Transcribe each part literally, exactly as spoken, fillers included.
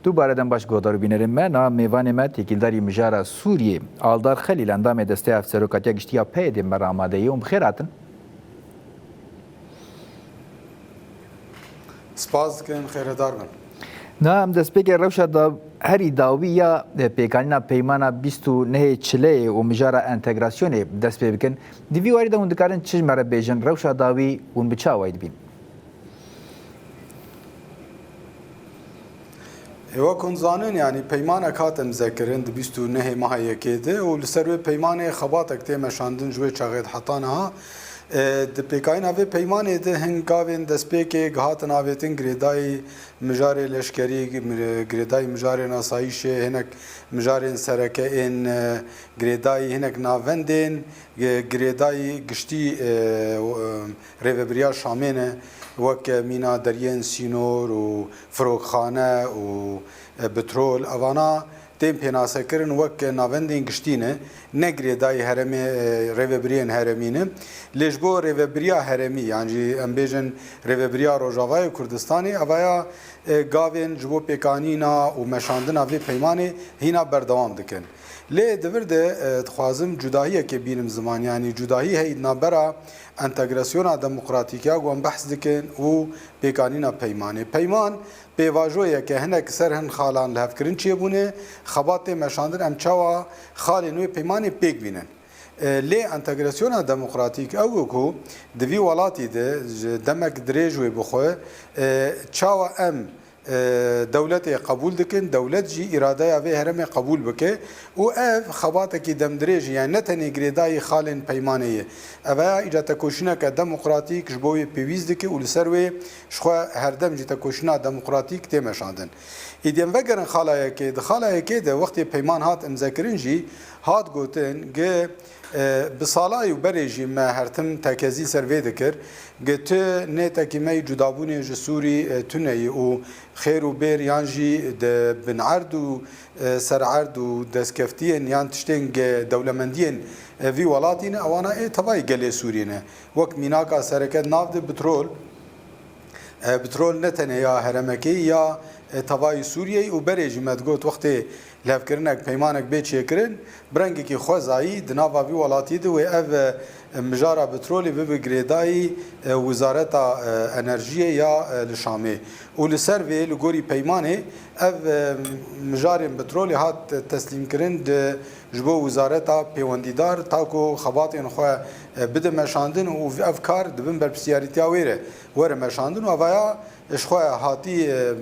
Dubare dem baş guhdar û bînerên me, na mêvanê me têkildarî mijara Sûriyê, Aldar Xelîl, endamê Desteya Hevserokatiya Giştî ya P Y D'ê me re amade ye û bi xêr hatin. Spas dikim, xêrhedar bin. Na em destpêkê rewşa da herî dawî ya pêkanîna peymana bîst û nehê Çileyê û mijara entegrasyonê dest pê bikin. Di vî warî de hûn dikarin çi ji me re bêjin? Rewşa dawî hûn bi çi awayî dibîn? Ê, wek hûn zanin, yanî peymanek hat imzekirin di bîst û nehê meha yekê de û li ser wê peymanê xebatek tê meşandin ji wê çaxê de heta niha. E, di pêkayîna vê peymanê de hin gavên destpêkê hatin avêtin girêdayî mijarê leşkerî, mir-, girêdayî mijarên asayîşê, hinek mijarên sereke ên, e, girêdayî hinek navendên, e, girêdayî giştî, e, e, rêvebiriya Şamê ne, wek mîna deriyên sînor û firokxane û, e, petrol. Evana tên pênasekirin wek navendên giştî ne, ne girêdayî herêmê, e, rêvebiriyên herêmî ne. Lê ji bo rêvebiriya herêmî, yan jî em bêjin rêvebiriya Rojavayê Kurdistanê, evaya, e, gavên ji bo pêkanîna û meşandina vê peymanê hîna berdewam dikin. Lê di vir de, e, dixwazim cudahiyekê bînim ziman, yanî cudahî heyî di navbera entegrasyona demokratîk ya ku em behs dikin û pêkanîna peymanê. Peyman pêvajoyeke hinek ser hin xalan lihevkirin çêbûne, xebat tê meşandin em çawa xalên wê peymanê pêk bînin. E, lê entegrasyona demokratîk ew e ku di vî welatî de ji demek dirêj wê bixwe, e, çawa em, e, dewletê qebûl dikin, dewlet jî îradeya vê herêmê qebûl bike û ev xebatekî demdirêj e, yani ne tenê girêdayî xalên peymanê ye. Ev ya îca tekoşîneke demokratîk ji bo wê pêwîst dike û li ser wê jixwe herdem jî tekoşîna demokratîk tê meşandin. Îdî em vegerin xala yekê, di xala yekê de wextê peyman hat imzekirin jî hat gotin, gi, e, bi sala û berê jî me her tim tekezî ser vê dikir, gi tu nêtekî me yî cudabûnê ji Sûrî, e, tune yî û xêr û bêr yan jî di bin erd û, e, ser erd û destkeftiyên yan tiştên gi dewlemendiyên, e, vî welatî ne, ewana ê tevayî gelê Sûrî ne. Wek mînaka sereke di nav de petrol, E, petrol ne tenê ya herêmekê ya, e, tevayî Sûriyeyê û berê jî me digot wextê lihevkirinek peymanek bê çêkirin, bi rengekî xwezayî di nava vî welatî de wê ev, e, mijara petrolê bibe girêdayî, e, Wizareta, e, Enerjiyê ya, e, li Şamê. Û li ser vê, li gorî peymanê, ev, e, mijarên petrolê hat teslîmkirin di, ji bo Wizareta Pêwendîdar ta ku xebatên xwe, e, bide meşandin û ev kar di bin berpirsiyarîtiya wê re were meşandin û evaya ji xwe hatî, e,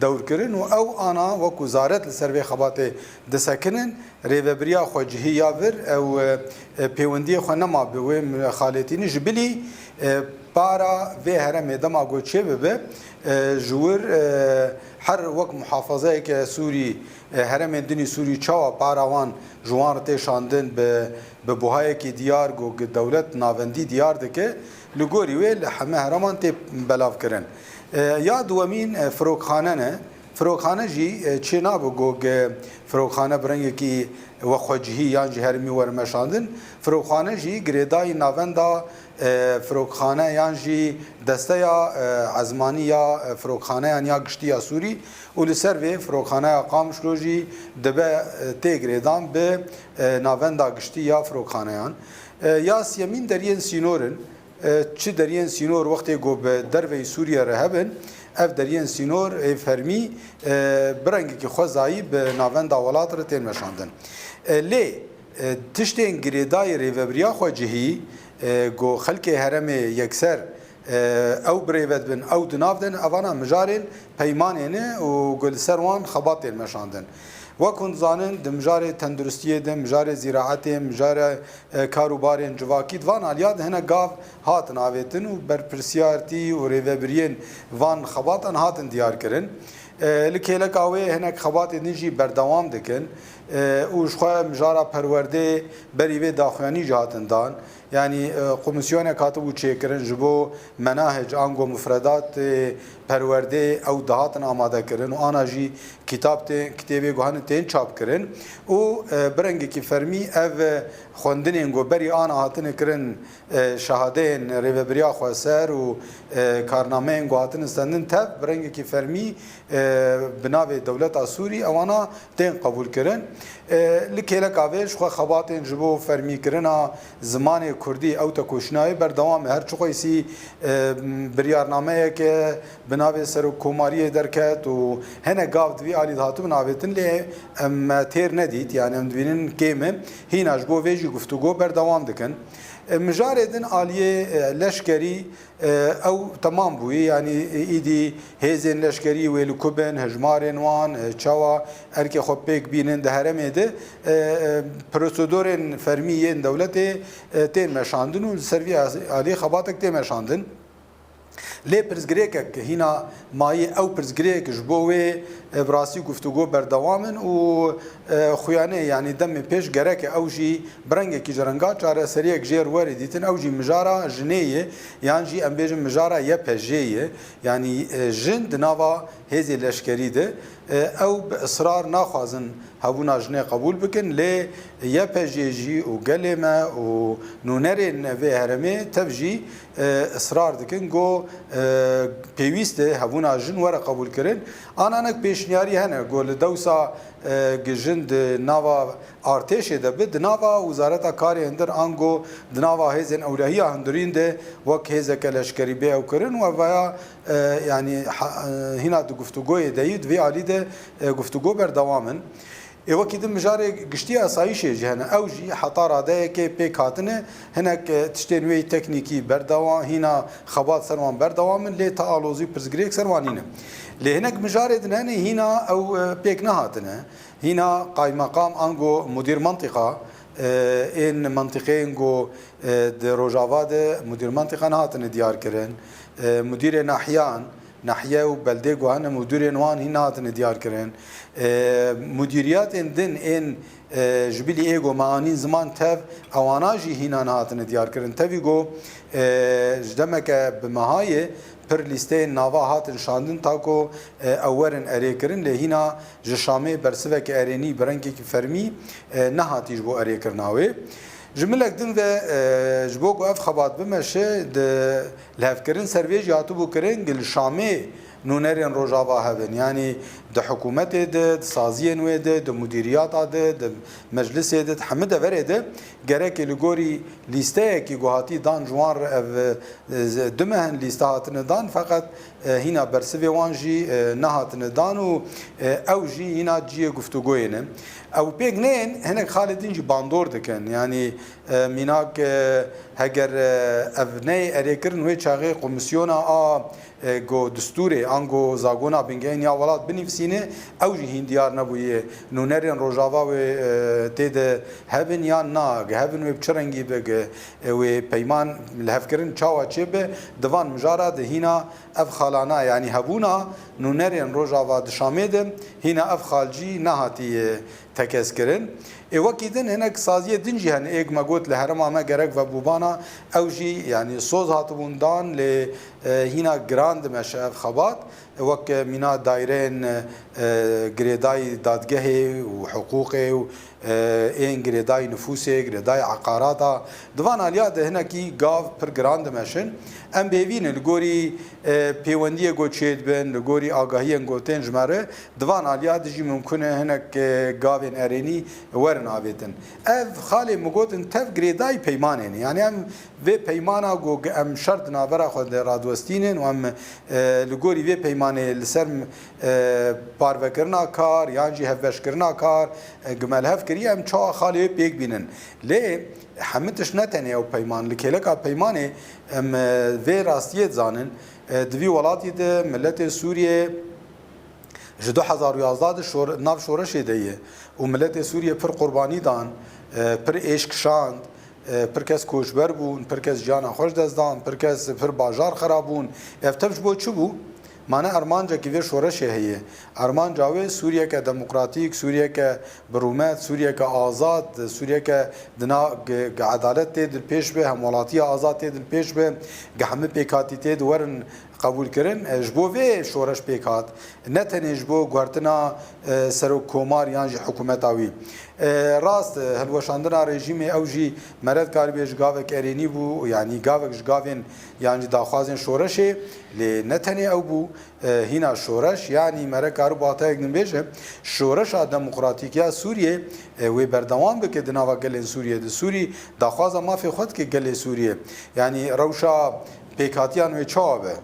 dewrkirin û ew ana wek wizaret li ser vê xebatê disekinin, rêvebiriya xwecihî ya vir ew, e, e, pêwendiyê xwe nema bi wê xalêtînî ji bilî, e, para vê herêmê dema ku çêbibe, e, ji wir, e, her wek muhafazeyeke Sûrî, e, herêmên din ê Sûrî çawa para wan ji wan re tê şandin bi, bi buhayekî diyar ku dewlet navendî diyar dike, li gorî wê li heme herêman tê belavkirin. E, ya duwemîn, e, firokxane ne. Firokxane jî, e, çê nabe ku firokxane bi rengekî wexwecihî yan jî herêmî were meşandin. Firokxane jî girêdayî navenda, e, firokxane yan jî desteya, e, ezmanî ya, e, firokxaneyan ya giştî ya Sûrî û li ser vê firokxaneya Qamişlo jî dibe, e, tê girêdan bi, e, navenda giştî ya firokxaneyan. E, ya siyemîn deriyên sînor in. E, çi deriyên sînor wextê ku bi derveyî Sûriye re hebin, ev deriyên sînor ê fermî, e, bi rengekî xwezayî bi navenda welat re tên meşandin. E, lê, e, tiştên girêdayî rêvebiriya xwecihî, e, ku xelkê herêmê yekser, e, ew bi rêve dibin, ew di nav de ne, evana mijarên peymanê ne û ku li ser wan xebat tên meşandin. Wek hûn dizanin, di mijarê tenduristiyê de, mijarê zîraetê, mijarê, e, karûbarên civakî, di van aliya de hinek gav hatin avêtin û berpirsiyartî û rêvebiriyên van xebatan hatin diyar kirin. E, li kêleka wê hinek xebatê din jî berdewam dikin, e, û ji xwe mijara perwerdê berî vê daxuyanî jî hatin dan. Yanî, e, komisyonek hatibû çêkirin ji bo menahec ango mufredatê perwerdê ew dihatin amade kirin û ana jî kitap tê-, kitêbê guhanin tên çap kirin û, e, bi rengekî fermî ev, e, xwendinên ku berî ana hatine kirin, e, şehadeyên rêvebiriya xweser û, e, karnameyên ku hatine stendin tev bi rengekî fermî, e, bi navê dewleta Sûrî ewana tên qebûlkirin. E, li kêleka vê jixwe xebatên ji bo fermîkirina zimanê kurdî ew tekoşîna wê berdewam e. Her çiqoysî, e, biryarnameyeke bi navê Serokkomariyê derket û hinek gav di vî alî de hatibin avêtin, lê em me têr nedît, yanî em dibînin kêm e. Hîna ji bo vê jî guftûgo berdewam dikin. E, mijarê din aliyê, e, leşkerî, e, ew temam bûyî, yanî, e, îdî hêzên leşkerî wê li ku bin, hejmarên wan, e, çawa erkê xwe pêk bînin di herêmê de, e, e, prosedorên fermî yên dewletê, e, tên meşandin û li ser vî alî xebatek tê meşandin. Lê pirsgirêkek hîna mayî, ew pirsgirêk ji bo wê, e, bi rastî guftûgo berdewam in û, e, xuyanê, yanî demê pêş gerek e ew jî bi rengekî ji renga çareseriyek jê re were dîtin. Ew jî mijara jinê ye, yan jî em bêjin mijara Y P J'ê ye. Yanî, e, jin di nava hêzê leşkerî de, e, ew bi israr naxwazin hebûna jinê qebûl bikin, lê Y P J jî û gelê me û nûnerên vê herêmê tev jî, e, israr dikin ku, e, pêwîst e hebûna jin were qebûlkirin. Ananek pêşniyarî hene ku li dewsa, e, gi jin di nava artêşê de bi, di nava Wizareta Karê Hundir ango di nava hêzên ewlehiya hundirîn de wek hêzeke leşkerî bê ew kirin û evaya, e, yanî ha-, e, hîna di guftûgoyê de yî, di vê alî de, e, guftûgo berdewam in. Ê wekî din mijarê giştî asayîşê jî hene. Ew jî heta radeyekê pêk hatine, hinek, e, tiştên wê teknîkî berdewam, hîna xebat ser wan berdewam in, lê ta alozî pirsgirêk ser wan nîne. Lê hinek mijarê din hene hîna ew, e, pêk nehatine. Hîna qaymeqam ango mudîr mentiqa, e, ên mentiqeyên ku, e, di Rojava de mudîr mentiqa nehatine diyar kirin. E, mudîrê nahiyan, nahiye û beldê ku hene mudîrên wan hîn nehatine diyar kirin. E, mudîriyatên din ên, e, ji bilî ê ku me anîn ziman tev, ewana jî hîna nehatine diyar kirin. Tevî ku, e, ji demeke bi meha ye, pir lîsteyên nava hatin şandin ta ku, e, ew werin erêkirin, lê hîna ji Şamê bersiveke erênî bi rengekî fermî, e, nehatî ji bo erêkirina wê. Ji milek din ve, e, ji bo ku ev xebat bimeşe, di lihevkirin ser vê jî hatibû kirin, gi li Şamê nûnerên Rojava hebin. Yanî di hikûmetê de, di saziyên wê de, di mudîriyata de, di meclisê de, di hemî deverê de gerekê li gorî lîsteyekî ku hatî dan ji wan re ev, e, du meh in lîste hatine dan, feqet, e, hîna bersivê wan jî, e, nehatine dan û, e, ew jî hîna cihê guftûgoyê ne. Ew pêk neyên, hinek xalê din jî bandor dikin. Yanî, e, mînak, e, heger, e, ev neyê erêkirin wê çaxê komîsyona a, e, ku distûrê ango zagona bingehîn ya welat binivîsîne, ew jî hîn diyar nebûye. Nûnerên Rojava wê, e, tê de hebin yan na, gi hebin wê bi çi rengî be, gi, e, wê peyman lihevkirin çawa çêbe, di van mijara de hîna ev xalana, yanî hebûna nûnerên Rojava di Şamê de hîna ev xal jî nehatiye tekez kirin. Ê wekî din hinek saziyê din jî hene, êk me got li herêma me gerek vebûbana, ew jî yanî soz hatibûn dan, lê, e, hîna giran dimeşe ev xebat. Wek mîna daîreyên, e, girêdayî dadgehê û hiqûqê û, e, ên girêdayî nifûsê, girêdayî eqarata. Di van aliya de hinekî gav pir giran dimeşin. Em bêvî ne li gorî, e, pêwendiyê ku çêdibin, li gorî agahiyên ku tên ji me re, di van aliya de jî mimkun e hinek, e, gavên erênî werin avêtin. Ev xalê min gotin tev girêdayî peymanê ne. Yanî em vê peymana ku em şer di navbera xwe de radiwestînin û em, e, li gorî vê peymanê li ser, e, parvekirina kar yan jî hevbeşkirina kar, e, gi me li hev kiriye, em çawa xalê wê pêk bînin. Lê hemî tişt ne tenê ew peyman. Li kêleka peymanê em, e, vê rastiyê dizanin. E, di vî welatî de miletê Sûriyê ji du hezar û yazdeh de şor-, nav şoreşê de ye û miletê Sûriyê pir qurbanî dan, e, pir êş kişand, e, pir kes koçber bûn, pir kes jiyana xwe ji dest dan, pir kes, pir bajar xera bûn. Ev tev ji bo çi bû? Mane armancekî vê şoreşê heye. Armanca wê Sûriyeke demokratîk, Sûriyeke bi rûmet, Sûriyeke azad, Sûriyeke di na gi, gi edalet tê di pêş be, hemwelatiya azad tê di pêş be, gi hemî pêkhatî tê di werin qebûlkirin. E, ji bo vê şoreş pêk hat. Ne tenê ji bo guhertina, e, serokkomar yan jî hikûmeta wî. E, rast, e, hilweşandina rejîmê ew jî meret karibê ji gavek erênî bû, yanî gavek ji gavên yan jî daxwazên şoreşê, lê ne tenê ew bû. E, hîna şoreş, yanî mere karibû hatayek din bêje, şoreşa demokratîk ya Sûriyê, e, wê berdewam bike di nava gelên Sûriyê de. Sûrî daxwaza mafê xwe dike gelê Sûriyê. Yanî rewşa pêkhatiyan wê çawa be?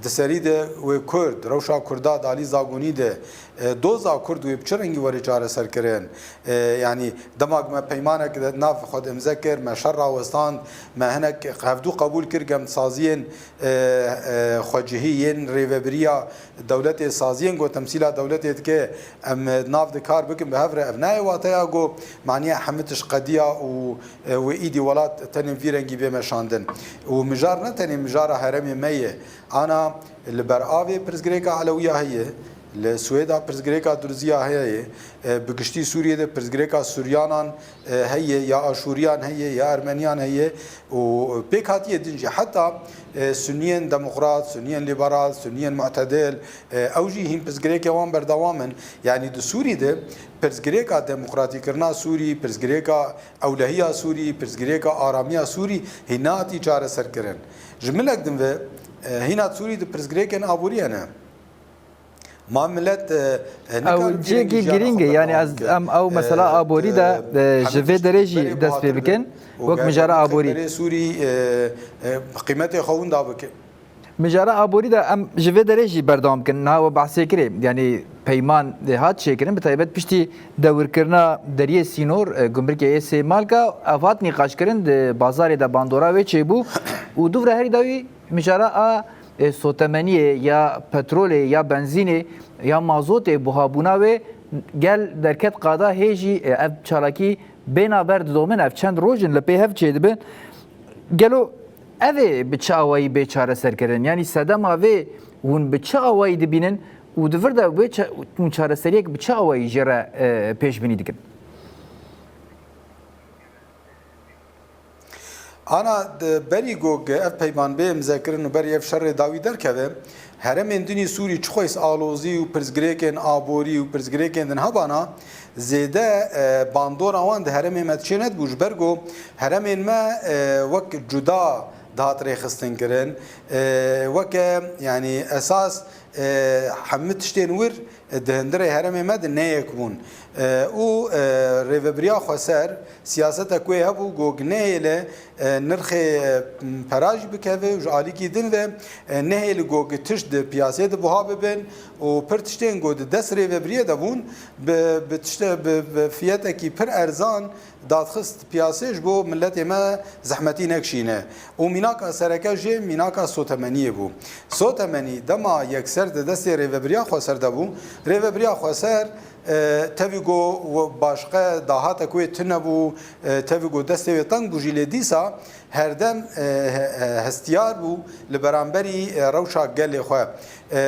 Di serî de wê Kurd, rewşa Kurda di alî zagonî de, e, doza Kurd wê bi çi rengî were çareserkirin? E, yanî dema ku me peymanek di nav xwe de imze kir, me şer rawestand, me hinek hevdû qebûl kir, gem saziyên, e, e, xwecihî yên rêvebiriya dewletê, saziyên ku temsîla dewletê dike, em, e, nav de kar bikin bi hev re. Ev nayê wateya ku maniya hemî tişt qediya û, e, wê îdî welat tenê vî rengî bê meşandin. Û mijar ne tenê mijara herêmê me ye. Ana li ber avê pirsgirêka Elewiya heye, li Swêda pirsgirêka Durziya heye, e, bi giştî Sûriyê de pirsgirêka Suryanan, e, heye, ya Aşûriyan heye, ya Ermeniyan heye û pêkhatiye din jî heta, e, Suniyên demokrat, Suniyên liberal, Suniyên mu'tedil, e, ew jî hîn pirsgirêkê wan berdewam in. Yanî di Sûrî de pirsgirêka demokratîkirina Sûrî, pirsgirêka ewlehiya Sûrî, pirsgirêka aramiya Sûrî hîn nehatî çareserkirin. Ji milek din ve, e, hîna Sûrî di pirsgirêkên aboriyê ne. Ma milet, e, e, Ew nikare cihekî vî rengî jiyan girîng e, xwe yani berdewam ez, bike. Em ew mesela E, aborî de, e, e, ji vê derê jî dest pê bikin, û wek mijara aborî. Berê Sûrî, e, e, qîmetê xwe winda bike. Mijara aborî de em ji vê derê jî berdewam bikin. Niha we behsê kirê, yani peyman, e, hat çêkirin, bi taybet piştî dewirkirina deriyê sînor, e, gumrikê ê sê Malka, ev hat nîqaşkirin, di bazarê de bandora wê çêbû û dûvra herî dawî mijara a, e, sotemeniyê ya petrolê ya benzînê ya mazotê buhabûna wê gel derket qada hê jî, e, ev çalakî bêna ber didomin, ev çend roj in li pê hev çêdibin. Gelo ev ê bi çi awayî bê çareserkirin? Yanî sedema vê hûn bi çi awayî dibînin û di vir de wê ça-, hûn çareseriyek bi çi awayî jê re, e, pêşbînî dikin? Ana, di berî ku ev peyman bê imzekirin û berî ev şerê dawî derkeve, herêmên din ê Sûrî çi xweyîs alozî û pirsgirêkên aborî û pirsgirêkên din hebana, zêde, e, bandora wan di herêmê me diçê nedibû, ji ber ku herêmên me, e, wek cuda dihat rêxistinkirin, e, weke, yanî esas, e, hemî tiştên wir di hundirê herêmê me de neyek bûn. E, û, e, rêvebiriya xweser, siyasetek wê hebû ku nehêle, e, nirxê, e, pera jî bikeve û ji alîkî din ve, e, nehêle ku tişt di piyasê de buha bibin û pir tiştên ku di dest rêvebiriyê de bûn, bi, bi tişte, bi, bi fiyetekî pir erzan, dadxist piyasê ji bo miletê me zehmetî nekişîne. Û mînaka sereke jê mînaka sotemeniyê bû. Sotemenî dema yekser di destê rêvebiriya xweser de bû, rêvebiriya xweser, e, tevî ku başqe dahatek wê tune bû, e, tevî ku destê wê teng bû jî, lê dîsa herdem, e, he-, e, hestiyar bû li beramberî, e, rewşa gelê xwe. E,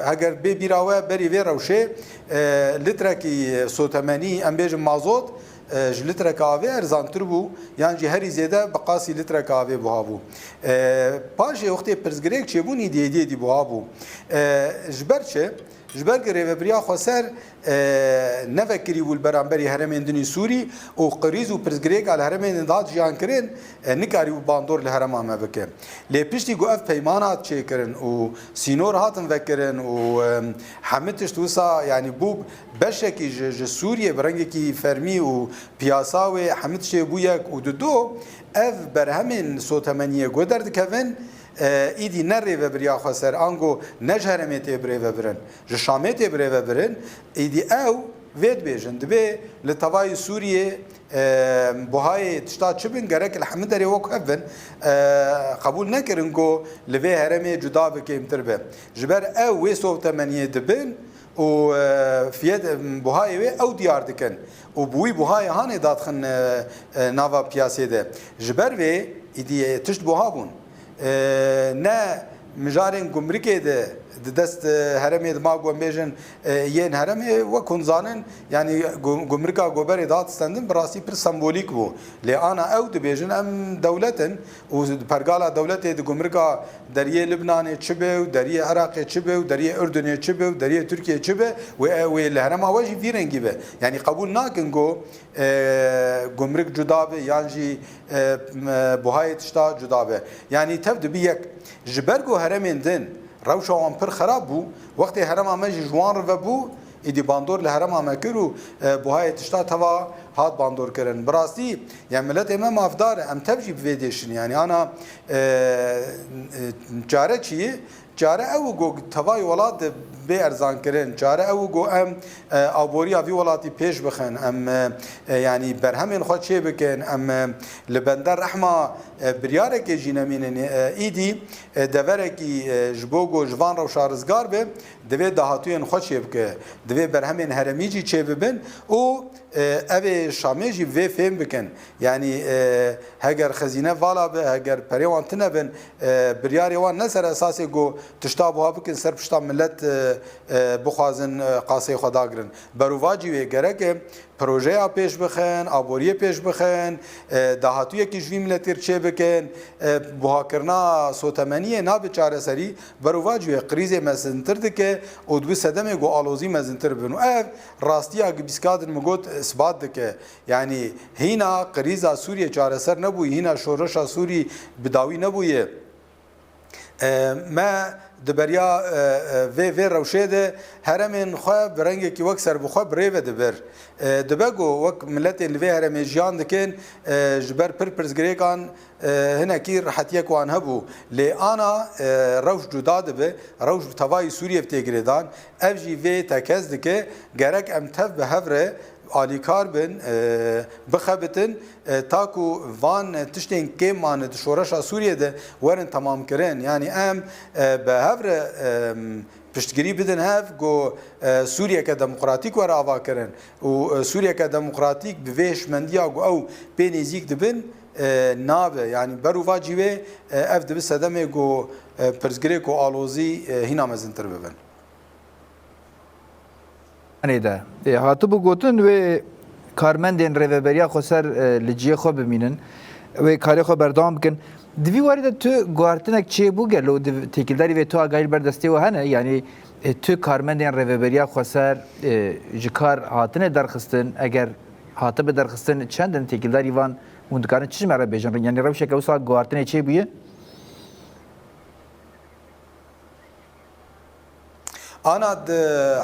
heger bê bîra we berî vê rewşê, e, litrekî sotemenî, em bêjin mazot, e, ji litreka avê erzantir bû, yan jî herî zêde bi qasî litreka avê buha bû. E, paşê wextê pirsgirêk çêbûn, îdî êdî êdî buha bû. E, ji ber çi? Ji ber ku rêvebiriya xweser, e, nevekirî bû li beramberî herêmên din ê Sûrî û qirîz û pirsgirêka li herêmên din dihat jiyankirin, e, nikarîbû bandor li herêma me bike. Lê piştî ku ev peyman hat çêkirin û sînor hatin vekirin û, e, hemî tişt wisa, yanî bû beşekî ji, ji Sûriyê bi rengekî fermî û piyasa wê hemî tiştê bû yek û di do ev berhemên sotemeniyê ku derdikevin, e, îdî ne rêvebiriya xweser, ango ne ji herêmê tê birêvebirin, ji Şamê tê birêvebirin, îdî ew vê dibêjin, dibê li tevayî Sûriyê, e, buhayê tişta çi bin, gerek li hemî derê wek hev bin, e, qebûl nekirin ku li vê herêmê cuda bi kêmtir be. Ji ber ew wê sotemeniyê dibin û, e, fiyet, e, buhayê wê ew diyar dikin û bi wî buhayê hanê dadixin, e, e, nava piyasê de. Ji ber vê îdî tişt buha bûn. E, ne mijarên gumrikê de Di dest, e, herêmê de ma ku em bêjin, e, yên herêmê, wek hûn zanin, yanî gu-, gumrika ku berê dihat stendin, bi rastî pir sembolîk bû. Lê ana ew dibêjin, em dewlet in û di pergala dewletê di gumrika deriyê Libnanê çi be û deriyê Iraqê çi be û deriyê Urdunê çi be û deriyê Tirkiyê çi be, wê, wê li herêma we jî vî rengî be. Yanî qebûl nakin ku, e, gumrik cuda be yan jî, e, m-, buhayê tişta cuda be. Yanî tev dibi yek. Ji ber ku herêmên din rewşa wan pir xerab bû, wextê herêma me jî ji wan re ve bû, îdî bandor li herêma me kir û, e, buhayê tişta teva hat bandor kirin. Bi rastî, yani miletê me mafdar e, em tev jî bi vê dêşin. Yani ana, e, e, çare çi ye? Çare ew ku tevayê welat bê erzankirin. Çare ew ku em, e, aboriya vî welatî pêş bixin. Em, e, e, yani berhemên xwe çê bikin. Em, e, li bende rehma, e, biryarekê jî nemînin. E, îdî, e, deverekî, e, ji bo ku ji van rewşa rizgar be, divê dahatûyên xwe çê bike. Divê berhemên herêmî jî çê bibin û, e, ev ê Şamê jî vê fêm bikin. Yanî, e, heger xezîne vala be, heger perê wan tune bin, e, biryarê wan ne ser esasê ku tişta buha bikin, ser pişta milet, e, e, bixwazin, e, qaseyê xwe dagirin. Berûvacî wê gerek e projeya pêş bixin, aboriyê pêş bixin, e, dahatûyekî ji vî miletî re çê bikin. E, buhakirina sotemeniyê nabe çareserî, berûvacî wê krîzê mezintir dike û dibe sedemê ku alozî mezintir bibin. Û ev rastiya ku bîskadin min got, isbat dike. Yanî hîna krîza Sûriyê çareser nebûyî, hîna şoreşa Sûrî bi dawî nebûye. E, me di beriya, e, e, vê, vê rewşê de herêmên xwe bi rengekî wek serbixwe bi rê ve dibir. E, dibe ku wek miletên li vê herêmê jiyan dikin, e, ji ber pir pirsgirêkan, e, hinekî rehetiyek wan hebû. Lê ana, e, rewş cuda dibe, rewş bi tevayî Sûriyê ve tê girêdan. Ev jî vê tekez dike, gerek em tev bi hev re alîkar bin, e, bixebitin, e, ta ku van tiştên kêm mane di şoreşa Sûriyê de werin temamkirin. Yanî em, e, bi hev re, e, piştgirî bidin hev ku, e, Sûriyeke demokratîk were avakirin û, e, Sûriyeke demokratîk bi vê hişmendiya ku ew pê nêzîk dibin, e, nabe. Yanî berûvacî wê, e, ev dibe sedemê ku, e, pirsgirêk û alozî, e, hîna mezintir bibin. Anê de, e, hatibû gotin wê karmendên Rêveberiya Xweser, e, li cihê xwe bimînin, wê karê xwe berdewam bikin. Di vî warî de tu guhartinek çêbû gelo, di têkildarî vê tu agahî li ber destê we hene? Yanî, e, tu karmendên Rêveberiya Xweser, e, ji kar hatine derxistin? Eger hatibe derxistin, çend in têkildarî van? Hûn dikarin çi ji me re bêjin? Yanî rewşeke wisa guhartinê çêbûye? Ana di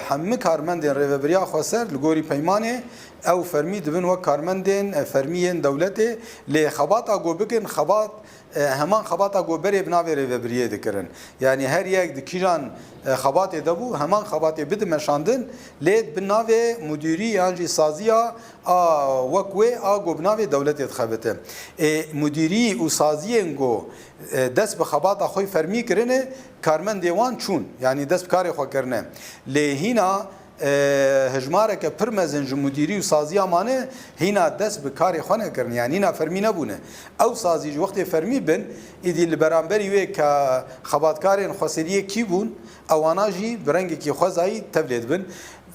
hemî karmendên Rêveberiya Xweser li gorî peymanê ew fermî dibin wek karmendên fermî yên dewletê, lê xebata ku bikin, xebat, e, heman xebata ku berê bi navê rêvebiriyê dikirin. Yanî her yek di kîjan, e, xebatê de bû, heman xebatê bidin meşandin, lê bi navê mudîrî yan jî saziya a wek wê a ku bi navê dewletê dixebite. Ê, mudîrî û saziyên ku, e, dest bi xebata xwe fermî kirine, karmendê wan çûn, yanî dest bi karê xwe kirine. Lê hîna, e, hejmareke pir mezin ji mudîrî û saziya mane, hîna dest bi karê xwe nekirine, yanî hîna fermî nebûne. Ew sazî ji wextê fermî bin, îdî li beramberî wê ke xebatkarên xweseriyê kî bûn, ewana jî bi rengekî xwezayî tevlê dibin.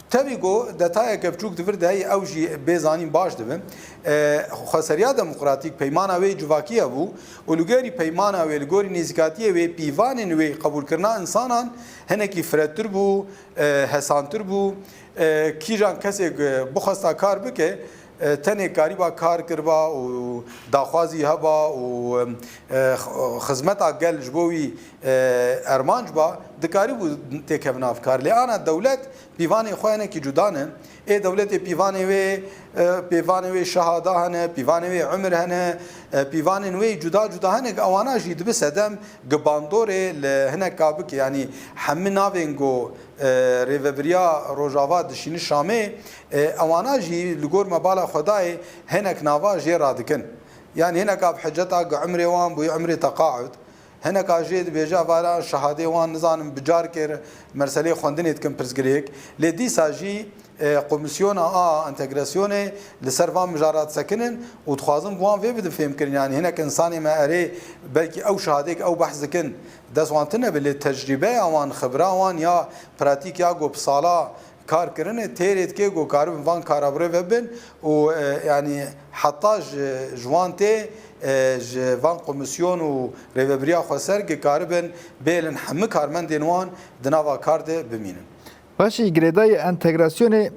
Tevî ku detayeke biçûk di vir de heye, ew jî bê zanîn baş dibe. E, Xweseriya Demokratîk peymana wê civakî hebû û li gorî peymana wê, li gorî nêzîkatiyê wê, pîvanên wê qebûlkirina însanan hinekî firehtir bû, e, hesantir bû. E, kîjan kesê, e, bixwesta kar bike, e, tenê karîba kar kiriba û daxwazî heba û, e, xizmeta gel ji bo wî, e, ermanc ba, dikarîbû têkeve nav kar. Lê ana dewlet pîvanê xwe hinekî cuda ne. Ê dewletê pîvanê wê, e, pîvanê wê şehada hene, pîvanê wê umir hene, e, pîvanên wê cuda cuda hene, ewana jî dibe sedem gi bandorê li hineka bike. Yanî hemî navên ku, e, rêvebiriya Rojava dişîne Şamê, e, ewana jî li gor me bala xwe dayê hinek nava jê radikin. Yanî hineka bi hiceta gi umrê wan bûye umrê teqaud. Hineka jê dibêje, evara şehadê wan, nizanim, bi carkê re meselê xwendinê dikin pirsgirêk. Lê dîsa jî, e, komîsyona a entegrasyonê li ser van mijarat sekinin û dixwazin bi wan vê bidin fêmkirin. Yanî hinek insanê me erê belkî ew şahadeyek ew behs dikin, dest wan tune be, lê tecrîbeya wan, xibra wan ya pratîk ya ku bi sala kar kirine, têrê dike ku karibin van kara bi rê ve bin û, e, yanî heta ji, ji wan tê, e, ji van komîsyon û rêvebiriya xweser ki karibin bêlin hemî karmendên wan di nava kar de bimînin. Paşê girêdayî entegrasyonê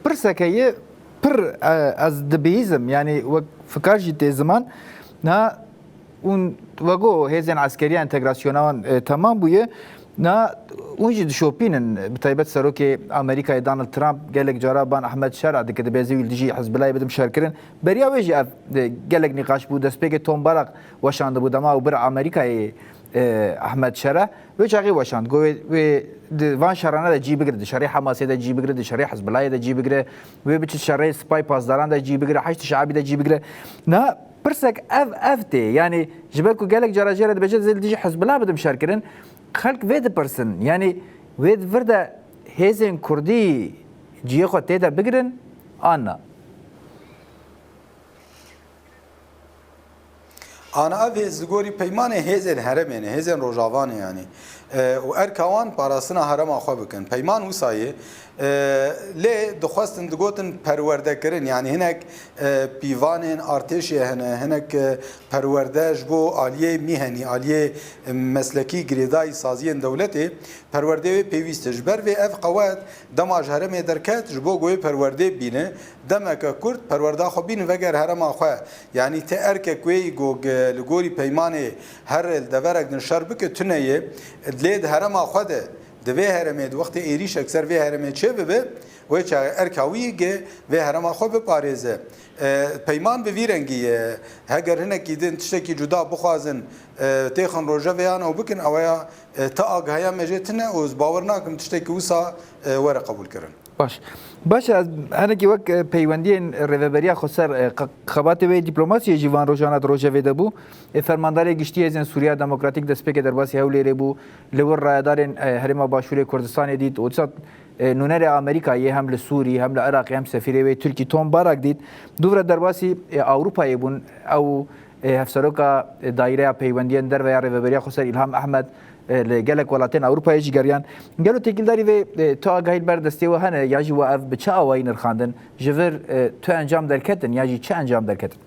pirseke ye pir, e, ez dibihîzim, yanî wek fikar jî tê ziman. Niha hûn wego hêzên eskeriya entegrasyona wan, e, temam bûye. Niha hûn jî dişopînin, bi taybet serokê Amerîkayê Donald Trump gelek cara ban Ehmed Şera dike, dibêje wî li dijî Hizbulayê bidim şerkirin. Beriya wê jî ev, e, gelek nîqaş bû. Destpêkê Tom Barak weşandibû dema ew bir Amerîkayê, e, Ehmed Şera. Wê çaxê weşand, got wê, wê di van şerane de cî bigire, di şerê Hamasê de cî bigire, di şerê Hizbulayê de cî bigire, wê biçe şerê Sipay Pasdaran de cî bigire, Heşd Şeabî de cî bigire. Niha pirsek ev, ev tê. Yanî ji ber ku gelek cara jê re dibêje, ez ê li dijî Hizbullah bidim şerkirin. Xelk vê dipirsin. Yanî wê di vir de hêzên Kurdî cihê xwe tê de bigirin an na? Ana ev hêz li gorî peymanê hêzên herêmê ne, hêzên Rojava ne yanî. E, û erka wan parastina herêma xwe bikin. Peyman wisa ye, e, lê dixwestin digotin perwerdekirin. Yanî hinek, e, pîvanên artêşê hene, hinek, e, perwerde ji bo aliyê mîhenî, aliyê, e, meslekî girêdayî saziyên dewletê. Perwerdê wê pêwîst e. Ji ber vê ev qewet dema ji herêmê derket, ji bo ku wê perwerdê bîne, demeke kurt perwerda xwe bîne veger herêma xwe. Yanî ti erkek wê yî ku li gorî peymanê her li deverek din şer bike tune ye, lê di herêma xwe de, di vê herêmê, di wextê êrîşek ser vê herêmê çêbibe, wê çaxê erka wî yî ku vê herêma xwe biparêze. E, peyman bi vî rengî ye. Heger hinekî din tiştekî cuda bixwazin, e, têxin rojevê yan ew bikin, ew ya, e, ti agahiya me jê tune û ez bawer nakim tiştekî wisa, e, were qebûlkirin. Baş. Baş e, ez henekî wek, e, peywendiyên Rêveberiya Xweser, e, qe-, xebatê wê dîplomasiyê jî van rojana di rojevê de bû. E, Fermandarê Giştî Hêzên Sûriya Demokratîk destpêkê derbasî Hewlêrê bû. Li wir rayedarên, e, Herêma Başûrê Kurdistanê dît û dîsa, e, nûnerê Amerîkayê hem li Sûrî, hem li Iraqê, hem sefîrê wê Tirkî Tom Barak dît. Dûvre derbasî, e, Ewropayê bûn. Ew, e, hevseroka, e, Daireya Peywendiyên Derve ya Rêveberiya Xweser Îlham Ehmed, e, li gelek welatên Ewropayê jî geriyan. Gelo têkildarî vê, e, tu agahî li ber destê we hene ya jî we ev bi çi awayî nirxandin? Ji vir, e, tu encam derketin ya jî çi encam derketin?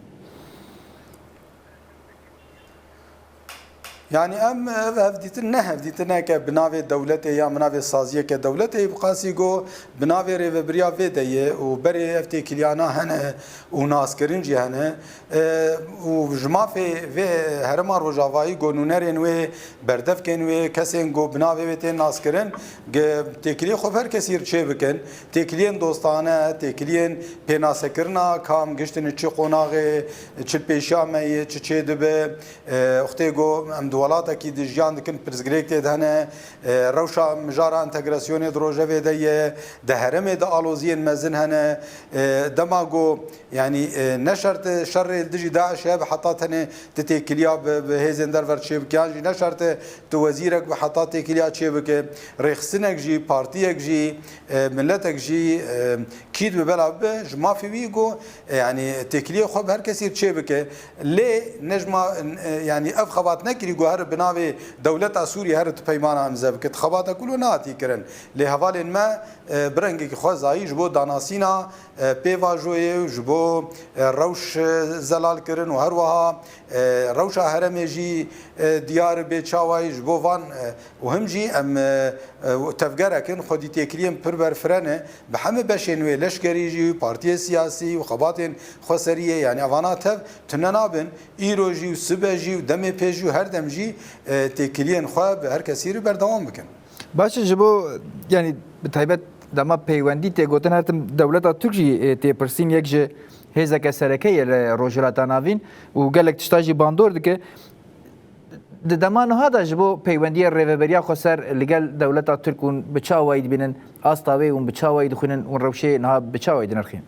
Yanî em ev hevdîtin ne hevdîtineke bi navê dewletê ya bi navê saziyeke dewletê, bi qasî go bi navê rêvebiriya vê de ye û berê ev têkiliyana hene û naskirin jî hene. E, û ji mafê vê herêma Rojavayî go nûnerên wê, berdevkên wê, kesên go bi navê wê tên naskirin, ge-, têkiliyê xwe bi her kesî re çê bikin. Têkiliyên dostane, têkiliyên pênasekirina kam giştine çi qonaxê, çi pêşiya me ye, çi çê dibe. E, wextê go em di welatekî dijiyan dikin, pirsgirêk tê de hene. E, rewşa mijara entegrasyonê di rojevê de ye, di herêmê de aloziyên mezin hene. E, dema go, yanî, e, ne şert e şerê li dijî DAIŞê hebe heta tenê tu têkiliya bi, bi hêzên derve re çêbike, yan jî ne şert e tu wezîrek bi heta têkiliya çêbike. Rêxistinek jî, partiyek jî, e, miletek jî, e, kî dibe bela bibe, ji mafê wî go, e, yanî têkiliyê xwe bi her kesî re çêbike. Lê ne ji ma, e, yanî ev xebat nekirî go here bi navê dewleta Sûriyê here tu peymana imze bike. Tu xebata ku lo nehatî kirin. Lê hevalên me, e, bi rengekî xwezayî ji bo danasîna, e, pêvajoyê û ji bo, e, rewş, e, zelal kirin û her wiha, e, rewşa herêmê jî, e, diyar bê çawayî ji bo van, e, û him jî em, e, e, tevgerek in, xwedî têkiliyên pir berfireh ne, bi hemî beşên wê, leşkerî jî, partiyê siyasî û xebatên xweseriyê, yanî evana tev tune nabin. Îro jî û sibe jî û demê pê jî û her dem jî, e, têkiliyên xwe bi her kesî re berdewam bikin. Baş e, ji bo, yanî bi taybet dema peywendî tê gotin, her tim dewleta Tirk jî, e, tê pirsîn, yek ji hêzeke sereke ye li Rojhilata Navîn û gelek tişta jî bandor dike. Di dema niha de ji bo peywendiyê Rêveberiya Xweser li gel dewleta Tirk hûn bi çi awayî dibînin, asta wê hûn bi çi awayî dixwînin, hûn rewşê niha bi çi awayî dinirxîn?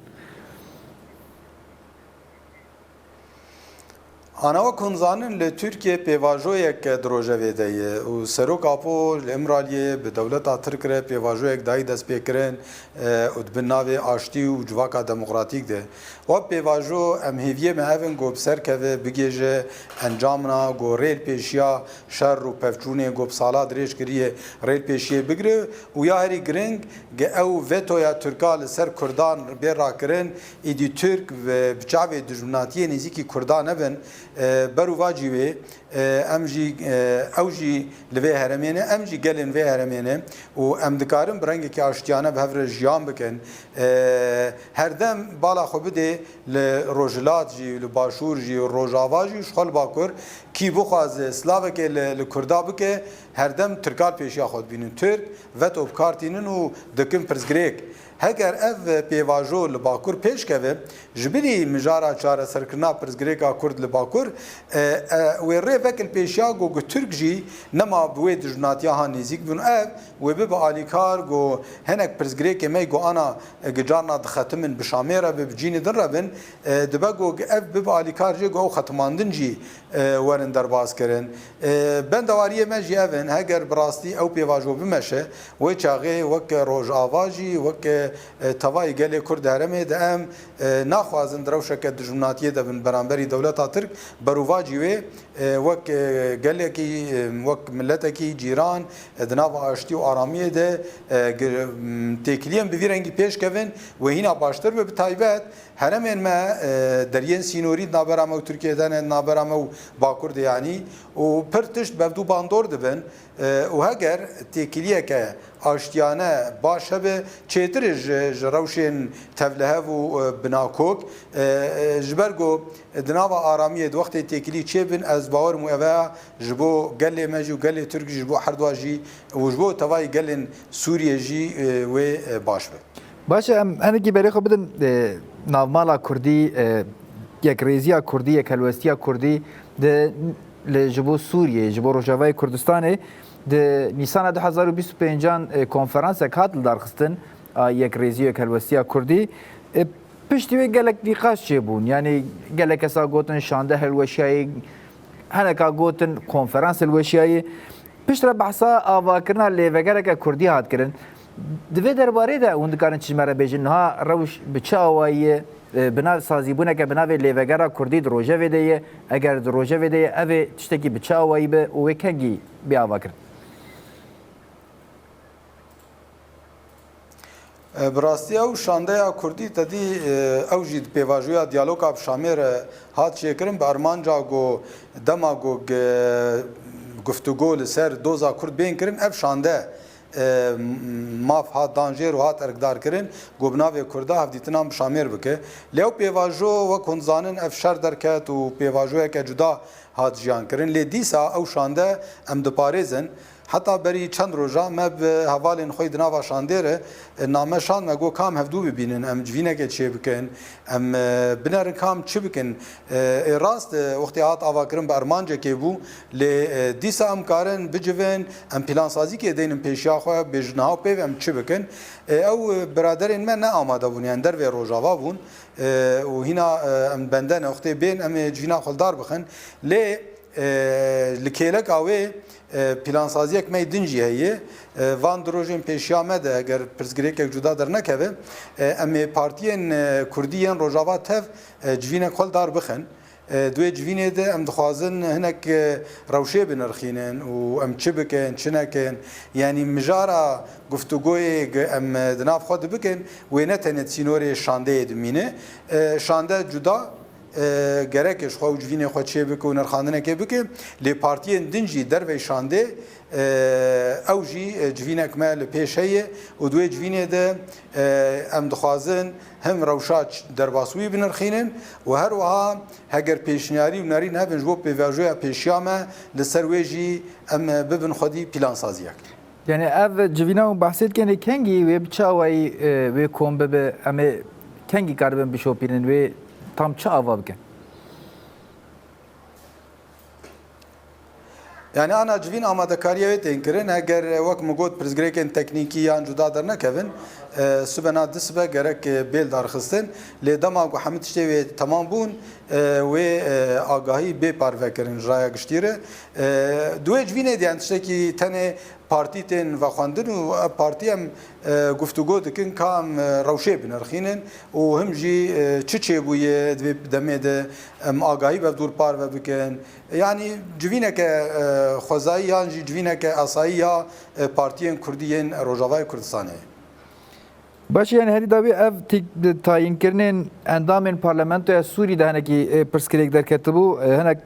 Ana wek hûn zanin, li Tirkiye pêvajoyek di rojevê de ye û Serok Apo li Îmraliyê bi dewleta Tirk re pêvajoyek dayî destpêkirin, e, û di bin navê aştî û civaka demokratîk de. Wek pêvajo em hêviyê me ev in ku bi ser keve bigihêje encamna ku rê li pêşiya şer û pevçûnê ku bi sala dirêj kiriye rê li pêşiyê bigire û ya herî giring, ge ew vetoya Tirka li ser Kurdan bê rakirin, îdî Tirk bi, bi çavê dijminatiyê nêzîkî Kurdan nebin, e, berûvacî wê, e, em jî, e, ew jî li vê herêmê ne, em jî gelên vê herêmê ne û em dikarin bi rengekî aştiyane bi hev re jiyan bikin. E, herdem bala xwe bidê li Rojhilat jî, li Başûr jî, Rojava jî, ji xwe li Bakur, kî bixwaze silavekê li, li Kurda bike, herdem Tirka li pêşiya xwe dibînin. Tirk veto bi kar tînin û dikin pirsgirêk. Heger ev pêvajo li Bakur pêş keve, ji bilî mijara çareserkirina pirsgirêka Kurd li Bakur, e, e, wê rê veke li pêşiya ku, ku Tirk jî nema bi wê dijminatiya han nêzîk bin. Ev wê bibe alîkar ku hinek pirsgirêkê me ku ana, e, gicarna dixetimin bi Şamê re be, bi cînê din re bin, e, dibe ku ev bibe alîkar jê ku ew xetimandin jî, e, werin derbas kirin. E, bendewariyê me jî ev in, heger bi rastî ew pêvajo bimeşe, wê çaxê wek Rojava jî, wek, e, tevayî gelê Kurd di herêmê de em, e, naxwazin di rewşeke dijminatiyê de bin beramberî dewleta Tirk, berûvacî wê, e, wek, e, gelekî, e, wek miletekî cîran, e, di nava aştî û aramiyê de, e, gi-, m, têkiliyên bi vî rengî pêş kevin, wê hîna baştir be, bi taybet herêmên me, e, deriyên sînorî di navbera me û Tirkiyê de ne, di navbera me û Bakur de yanî, û pir tişt bevdû bandor dibin, e, û heger têkiliyeke aştiyane baş hebe, çêtir e ji, ji rewşên tevlihev û, e, binakok, e, e, ji ber ku di nava aramiyê di wextê têkilî çêbin, ez bawer im û eve ya ji bo gelê me jî û gelê Tirk jî, ji bo herdua jî û ji bo tevayî gelên Sûriyê jî, e, wê, e, baş be. Baş e, em hinekî berê xwe bidin, e, navmala Kurdî, e, yekrêziya Kurdî, yekhelwestiya Kurdî di, li, ji bo Sûriyê, ji bo Rojavayê Kurdistanê, di Nîsana du hezar û bîst û pêncan, e, konferansek hat lidarxistin a yekrêzî û yekhelwestiya Kurdî. E, piştî wê gelek nîqaş çêbûn. Yanî gelek kesa gotin şande hilweşiyayê, hineka gotin konferans hilweşiyayê. Piştre behsa avakirina lêvegereke Kurdî hat kirin. Di vê derbarê de hûn dikarin çi ji me re bêjin? Niha rewş bi çi awayî ye? E, bi nav sazîbûneke bi navê Lêvegera Kurdî di rojevê de ye. Eger di rojevê de ye, ev ê tiştekî bi çi awayî be û wê kengî bê avakirin? E, bi rastî ew şandeya Kurdî te dî, e, ew jî di pêvajoya diyaloga bi Şamê re hat çêkirin, bi armanca ku dema ku ge-, guftûgo li ser doza Kurd bên kirin, ev şande, e, maf hat dan jêr û hat erkdarkirin, ku bi navê Kurda hevdîtinan bi Şamêr bike. Lê ew pêvajo, wek hûn dizanin, ev şer derket û pêvajoyeke cuda hat jiyankirin. Lê dîsa ew şande em diparêzin. Heta berî çend roja me bi hevalên xwe di nava şandê re, e, name şand, me got, ka em hevdû bibînin, em civîneke çêbikin, em, e, binerin ka em çi bikin. E, ê rast, e, wextê hat avakirin bi armancekê bû, lê, e, dîsa em karin bicivin, em plansazîkê deynin pêşiya xwe, bêjin niha û peyv em çi bikin. E, ew, e, biraderên me ne amade bûn, yani dervê Rojava bûn. E, û hîna, e, em bende ne, wextê bên em ê civîna xwe li dar bixin. Lê, e, li kêleka wê, e, plansaziyek me yê din jî heye. E, van du rojên pêşiya me de, eger pirsgirêkek cuda dernekeve, e, em ê partiyên, e, Kurdî yên Rojava tev, e, civînek xwe li dar bixin. E, di wê civînê de em dixwazin hinek, e, rewşê binirxînin û em çi bikin, çi nekin. Yanî mijara guftûgoyê ge-, em, e, di nav xwe de bikin, wê ne tenê di sînorê şandeyê dimîne. E, şande cuda, e, gerek e ji xwe û civînê xwe çê bike û nirxandinekê bike, lê partiyên din jî dervey şandê, e, ew jî, e, civînek me li pêş heye û di wê civînê de, e, em dixwazin him rewşa ç-, derbasbûyî binirxînin û her wiha heger pêşniyarî û nerîn hebin ji bo pêvajoya pêşiya me, li ser wê jî em, e, bibin xwedî plansaziyek. Yani ev civîna hûn behsê dikin, ê kengî wê bi çi awayî, e, wê kom bibe, em ê kengî karibin bişopînin, wê tam çi ava bikin? Yani ana civîn amadekariya wê tên kirin, eger wek min got pirsgirêkên teknîkî yan cuda dernekevin, E, sibe na di sibe gerek, e, bê lidarxistin. Lê dema ku hemû tiştê wê temam bûn, e, wê, e, agahî bê parve kirin ji raya giştî re. E, di wê civînê de, yani tiştekî tenê partî tên vexwendin û ev partî em, e, guftûgo dikin ka em, e, rewşê binirxînin û him jî, e, çi çêbûye di vê demê de em agahî bi hevdûr parve bikin. Yani civîneke, e, xwezayî yan jî civîneke asayî ya, e, partiyên kurdî yên Rojavayê Kurdistanê. Baş e, yani herî dawî ev tîk di tayînkirinên endamên Parlamentoya Sûrî de hinekî, e, pirsgirêk derketibû. E, hinek,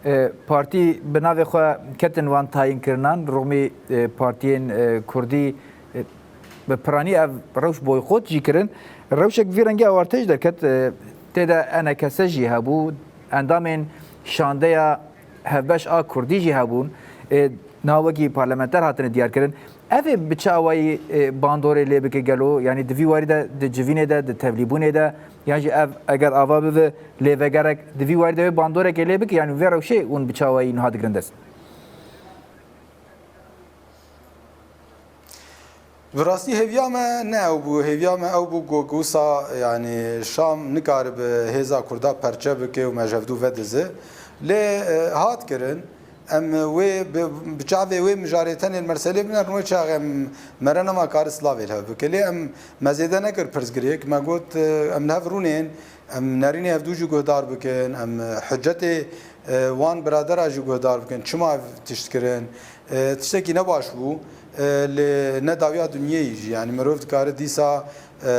e, partî bi navê xwe ketin van tayînkirinan, rûmî, e, partiyên, e, kurdî, e, bi piranî ev rewş boykot jî kirin. Rewşek vî rengî awarte jî derket, e, tê de E N K S jî hebû, endamên şandeya Hevbeş a Kurdî jî hebûn. E, niha wekî parlamenter hatine diyarkirin. Ev ê bi çi awayî, e, bandorê lê bike gelo? Yanî di vî warî de, di civînê de, di tevlîbûnê de, yan jî ev eger ava bibe lêvegerek, di vî warî de wê bandorekê lê bike, yanî vê rewşê hûn bi çi awayî niha digirin dest? Bi rastî hêviya me ne ew bû. Hêviya me ew bû ku wisa, yani Şam nikaribe hêza Kurda perçe bike û me ji hevdû vedize. Lê, e, hat kirin. Em wê bi, bi çavê wê mijarê tenê li Merselê binerin, wê çaxê em mere nema kare silavê li hev bike. Lê em me zêde nekir pirsgirêk. Me got, e, em li hev rûnên, em nerînê hevdû jî guhdar bikin, em hicetê, e, wan biradera jî guhdar bikin. Çima ev tişt kirin? E, tiştekî ne baş bû. E, lê ne dawiya dinyeyî jî. Yani mirov dikare dîsa, e,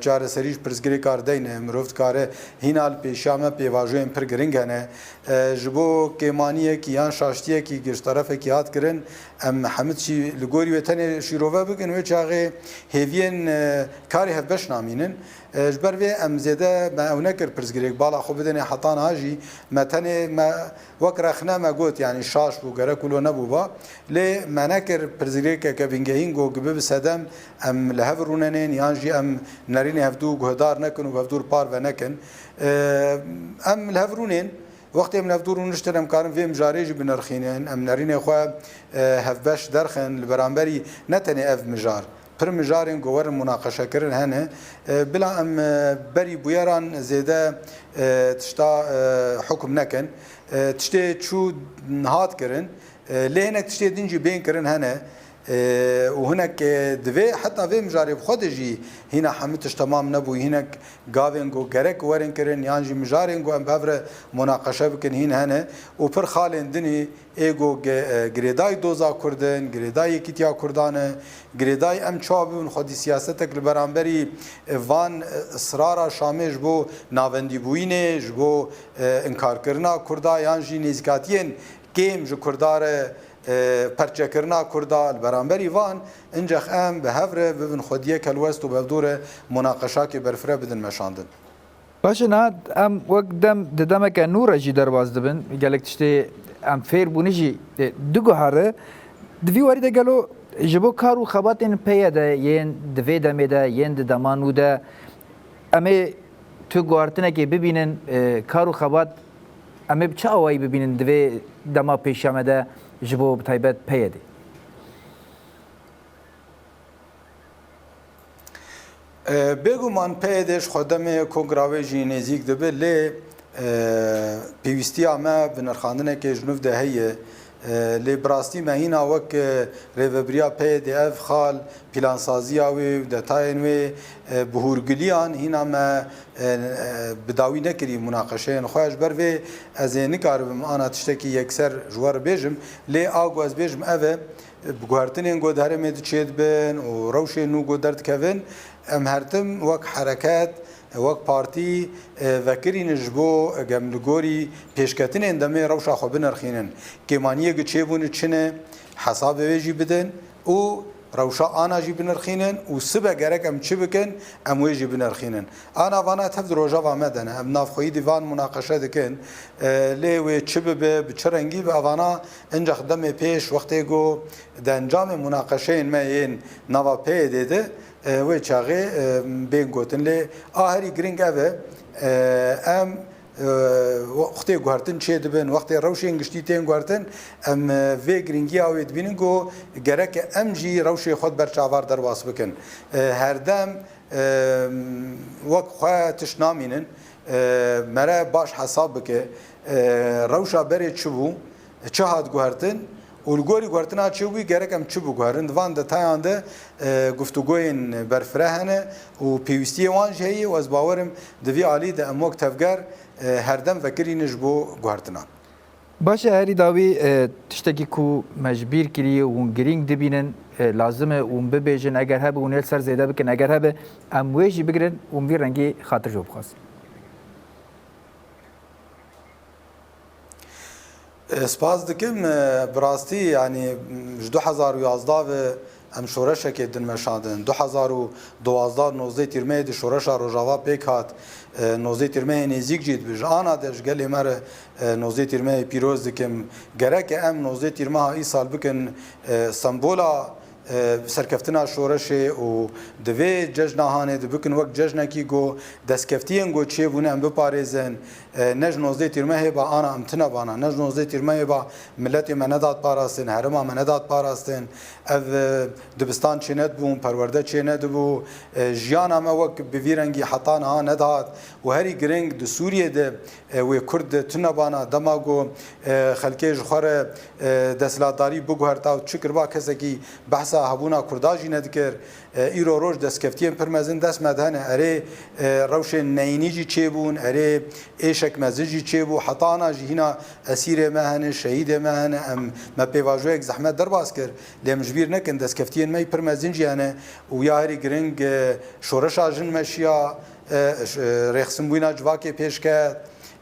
çareserî ji pirsgirêka re deyne. Mirov dikare hîna li pêşiya me pêvajoyên pir giring hene. E, ji bo kêmaniyekî yan şaştiyekî ji terefekî hat kirin, em hemû tiştî li gorî wê tenê şîrove bikin, wê çaxê hêviyên, e, karê hevbeş namînin. E, ji ber vê em zêde me ew nekir pirsgirêk, bala xwe bidinê heta niha jî me tenê me wek rexne me got, yanî şaş bû, gerek wilo nebûba. Lê me nekir pirsgirêkeke bingehîn ku bibe sedem em li hev rûnenên yan jî em nerînê hevdû guhdar nekin û bi hevdû re parve nekin. E, em li hev rûnên, wextê em li hevdû rûniştin, em karin vê mijarê jî binirxînin, em nerînê xwe, e, hevbeş derxin, li beramberî ne tenê ev mijar, pir mijarên ku werin munaqeşekirin hene. E, bila em, e, berî bûyeran zêde, e, tişta, e, hukm nekin. E, tiştê çû hat kirin. E, lê hinek tiştê din jî bên kirin hene. E, û hinek, e, divê heta vê mijarê bi xwe de jî hîna hemû tişt temam nebû. Hinek gavên ku gerek werin kirin yan jî mijarên ku em bi hev re munaqeşe bikin hîn hene û pir xalên dinî ê ku ge-, e, girêdayî doza Kurd in, girêdayî yekîtiya Kurdan e, girêdayî em çawa bibin xwedî siyasetek li beramberî, e, van, e, israra Şamê ji bo navendîbûyînê, ji bo, e, inkarkirina Kurda yan jî nêzîkatiyên kêm ji Kurda re, e, perçekirina Kurda li beramberî van, incex em bi hev re bibin xwediyek helwest û bi hevdû re munaqeşakê berfireh bidin meşandin. Baş e, niha em wek dem di demeke nû re jî derbas dibin. Gelek tiştê em fêr bûne jî, e, diguhere. Di vî warî de gelo ji bo kar û xebatên P Y D yên di vê demê de, yên di dema nû de, em ê tu guhartinekê bibînin, e, kar û xebat em ê bi çi awayî bibînin di vê dema pêşiya me de ji bo bi taybet P Y D? E, bêguman P Y D ji xwe demê kongra wê jî nêzîk dibe, lê, e, pêwîstiya me bi nirxandinekê ji nû de heye. E, lê bi rastî me hîna wek, e, rêvebiriya P Y D ev xal, plansaziya wê û detayên wê, e, bi hûrgiliyan hîna me, e, e, bi dawî nekirî munaqeşeyên xwe. Ji ber vê ez ê nikaribim ana tiştekî yekser ji we re bêjim, lê a ku ez bêjim ev e, bi guhertinên ku di herêmê de çêdibin û rewşên nû ku derdikevin, em her tim wek hereket, wek partî, e, vekirî ne ji bo, e, em li gorî pêşketinên demê rewşa xwe binirxînin. Kêmaniyê ku çêbûne çi ne, hesabê wê jî bidin û rewşa ana jî binirxînin û sibe gerek em çi bikin, em wê jî binirxînin. Ana vana tev di rojeva me de ne. Em navxweyî di van munaqeşe dikin. E, lê wê çi bibe, bi çi rengî be, evana incex demê pêş wextê ku di encamê munaqeşeyên me yên nava P Y D de, e, wê çaxê, e, bên gotin. Lê a herî giring ev e, e, em, wextê guhertin çê dibin, wextê rewşên giştî tên guhertin, em, e, vê giringiya wê dibînin ku gereke em jî rewşê xwe di ber çavar derbas bikin. E, herdem, e, wek xwe tişt namînin, e, mere baş hesab bike, e, rewşa berê çi bû, çi hat guhertin û li gorî guhertina çêbûyî gerek em çi biguherin. Di van detayan de, e, guftûgoyên berfireh hene û pêwîstiyê wan jî heye û ez bawer im di vî alî de em wek tevger, e, herdem vekirîne ji bo guhertinan. Baş e, herî dawî, e, tiştekî ku me ji bîr kiriye û hûn girîng dibînin, e, lazim e hûn bibêjin, eger hebe hûn ê li ser zêde bikin, eger hebe em wê jî bigirin, hûn vî rengî xatir ji we bixwazin. E, spas dikim, e, bi rastî, yanî, m, ji du hezar û yazdeh ve em şoreşekê din meşandin. Du hezar û duwazdeh nozdeh tîrmeyê di şoreşa Rojava pêk hat. E, nozdeh tîrmeyê nêzîk jî dibe. Ji ana de ji gelê me re, e, nozdeh tîrmeyê pîroz dikim. Gereke em nozdeh tîrmeha îsal bikin, e, sembola e, serkeftina şoreşê û di vê cejna hanê dibikin wek cejnekî ku destkeftiyên ku çêbûne em biparêzin. E, ne ji nozdeh tîrmehê ba ana em tune bana, ne ji nozdeh tîrmehê ba miletê me nedat parastin, herêma me nedat parastin. Ev, e, dibistan çênedibûn, perwerde çênedibû. E, jiyana me wek bi vî rengî heta niha nedihat û herî giring di Sûriyê de, e, wê Kurd tune bana dema ku, e, xelkê ji xwe re, e, desthilatdarî biguherta û çi kiriba kesekî behsa hebûna Kurda jî nedikir. E, îro roj destkeftiyên pir mezin dest me de hene. Erê, e, rewşên neyînî jî çêbûn, erê êşek mezin jî çêbû. Heta ana jî hîna esîrê me hene, şehîdê me hene. Em, me pêvajoyek zehmet derbas kir. Lê em ji bîr nekin, destkeftiyên me yî pir mezin jî hene. Û ya herî giring, e, şoreşa jin meşiya, e, ş-, e, rêxistinbûyîna civakê pêş ket.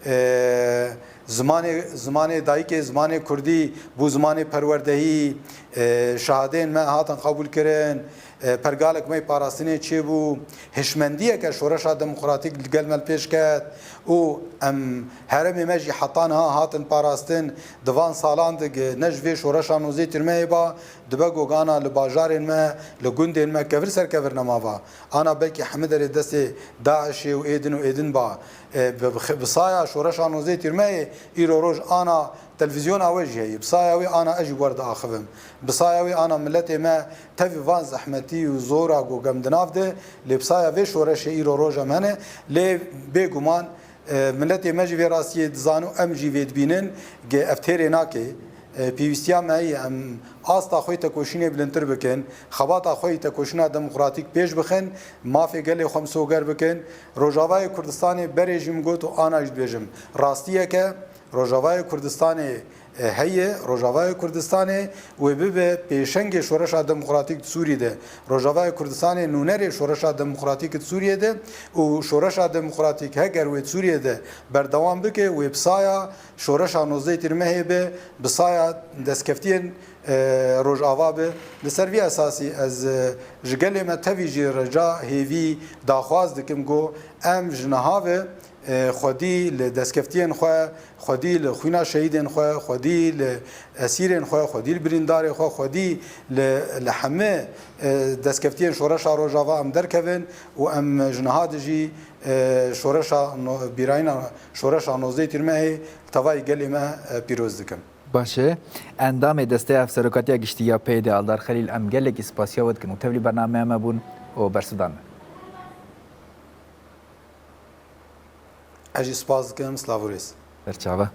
E, zimanê, zimanê dayikê, zimanê kurdî bû zimanê perwerdehî. E, şehadeyên me hatin qebûlkirin. E, pergalek me yê parastinê çêbû. Hişmendiyeke şoreşa demokratîk li gel me li pêş ket û em herêmê me jî heta niha hatin parastin. Di van salan de ne ji vê şoreşa nozdeh tîrmehê ba, dibe ku ana li bajarên me, li gundên me kevir ser kevir nema va. Ana belkî hemiderê destê DAIŞê û êdin û êdin ba. E, bi, bi, bi saya şoreşa nozdeh tîrmehê îro roj ana televîzyona we jî heye. Bi saya wê ana ez jî werdiaxivim. Bi saya wê ana miletê me tevî van zehmetî û zora ku em di nav de, lê bi saya vê şoreşê îro roj em hene. Lê bêguman, e, miletê me jî vê rastiyê dizan û em jî vê dibînin, ge ev têrê nake. E, pêwîstiya me heye em asta xwe yê tekoşînê bilindtir bikin, xebata xwe yê tekoşîna demokratîk pêş bixin, mafê gelê xwe misoger bikin. Rojavayê Kurdistanê berê jî min got û ana jî dibêjim. Rastiyeke Rojavayê Kurdistanê, e, heye, Rojavayê Kurdistanê wê bibe pêşengê şoreşa demokratîk di Sûrî de. Rojavayê Kurdistanê nûnerê şoreşa demokratîk di Sûriyê de û şoreşa demokratîk heger wê di Sûriyê de berdewam bike, wê bi saya şoreşa nozdeh tîrmehê be, bi saya destkeftiyên, e, Rojava be. Li ser vî esasî ez, e, ji gelê me tevî jî rica, hêvî, daxwaz dikim ku em ji niha ve, e, xwedî li destkeftiyên xwe, xwedî li xwîna şehîdên xwe, xwedî li esîrên xwe, xwedî li birîndarê xwe, xwedî li, li hemî, e, destkeftiyên şoreşa Rojava em derkevin û em ji niha de jî, e, şoreşa no-, bîrayîna şoreşa nozdeh tîrmehê li tevayî gelê me, e, pîroz dikim. Baş e. Endamê Desteya Hevserokatiya Giştî ya P Y D Aldar Xelîl, em gelekî spasiya we dikin û tevlî bernameya me bûn û bersiv dan me. Ez jî spas dikim, silav û rêz. Berçava.